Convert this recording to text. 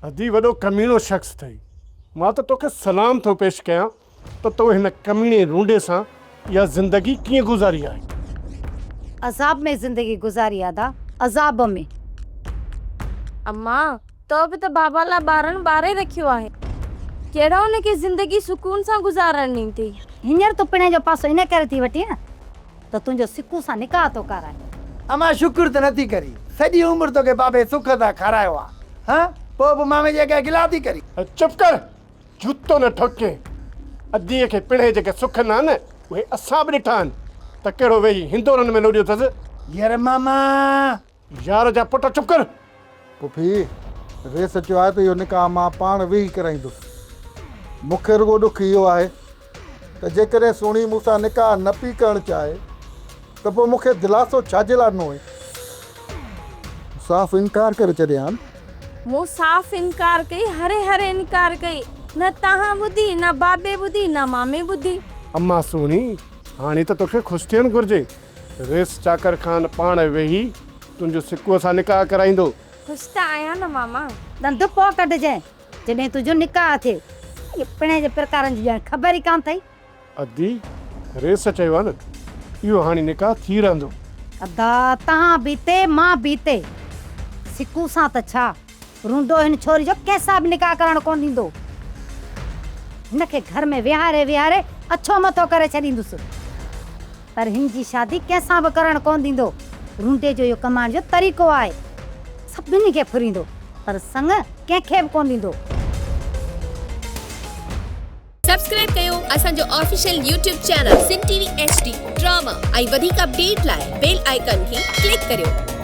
ادي وڏو ڪميڻو شخص اٿئي. مان ته توکي سلام ٿو پيش ڪيان ته تو هن ڪميڻي رونڊي سان اها زندگي ڪيئن گذاري آهي. عذاب ۾ زندگي گذاري آ ادا عذاب ۾. اما تو به ته بابا لاء ٻارڻ ٻاري رکيو آهي. ڪهڙو هن کي زندگي سڪون سان گذارڻ ڏيندي. هينئر تون پڻهين جو پاسو ان ڪري ٿي وٺين ته تنهنجو سڪو سان نڪاح ٿو ڪرائي. امان شڪر ته نٿي ڪرين. سڄي عمر توکي بابي سک سان کارايو آ. هان؟ پوء به مامي جي اڳيان گلا ٿي ڪرين. چپ ڪر، جوتو نه ٺوڪين. اديء کي پڻهين جيڪي سک نه آهن، اهي اسان به ڏٺا آهن ته ڪهڙو ويهي هندورن ۾ لوڏيو اٿس. ير ماما! يار جا پٽ چپ ڪر. پڦي، ريس چيو آهي ته اهو نڪاح مان پاڻ ويهي ڪرائيندس. مون کي رڳو ڏک اهو آهي ته جيڪڏهن سهڻي مون سان نڪاح نه پئي ڪرڻ چاهي ته پوء مون کي دلاسو ڇا جي لاء ڏنو هئين؟ صاف انڪار ڪري ڇڏي هان. مون صاف انڪار ڪئي، هري هري انڪار ڪئي. نه توهان ٻڌي، نه بابي ٻڌي، نه مامي ٻڌي. اما سهڻي، هاڻي ته توکي خوش ٿيڻ گهرجي. رئيس چاڪر خان پاڻ ويهي تنهنجو سڪوء سان نڪاح ڪرائيندو. خوش ته آهيان نه ماما. ڏند پوء ڪڍجانء جڏهن تنهنجو نڪاح ٿئي. اهي پڻهين جي پرڪارن جي ڄڻ خبر ئي ڪانه اٿئي. ادي، رئيس چيو آهي نه، اهو هاڻي نڪاح ٿي رهندو. ادا، توهان به هتي، مان به هتي. سڪو سان ته ڇا، رونڊو هن ڇوري جو ڪنهن سان به نڪاح ڪرڻ ڪونه ڏيندو. هن کي گهر ۾ ويهاري ويهاري اڇو مٿو ڪري ڇڏيندس. پر هن جي شادي ڪنهن سان به ڪرڻ ڪونه ڏيندو. رونڊي جو اهو ڪمائڻ جو طريقو آهي. سڀني کي ڦريندو پر سڱ ڪنهن کي به ڪونه ڏيندو. سبسڪرائب ڪيو اسان جو official YouTube channel Sindh T V H D drama ۽ وڌيڪ اپڊيٽ لاء بيل آئيڪان کي ڪلڪ ڪريو.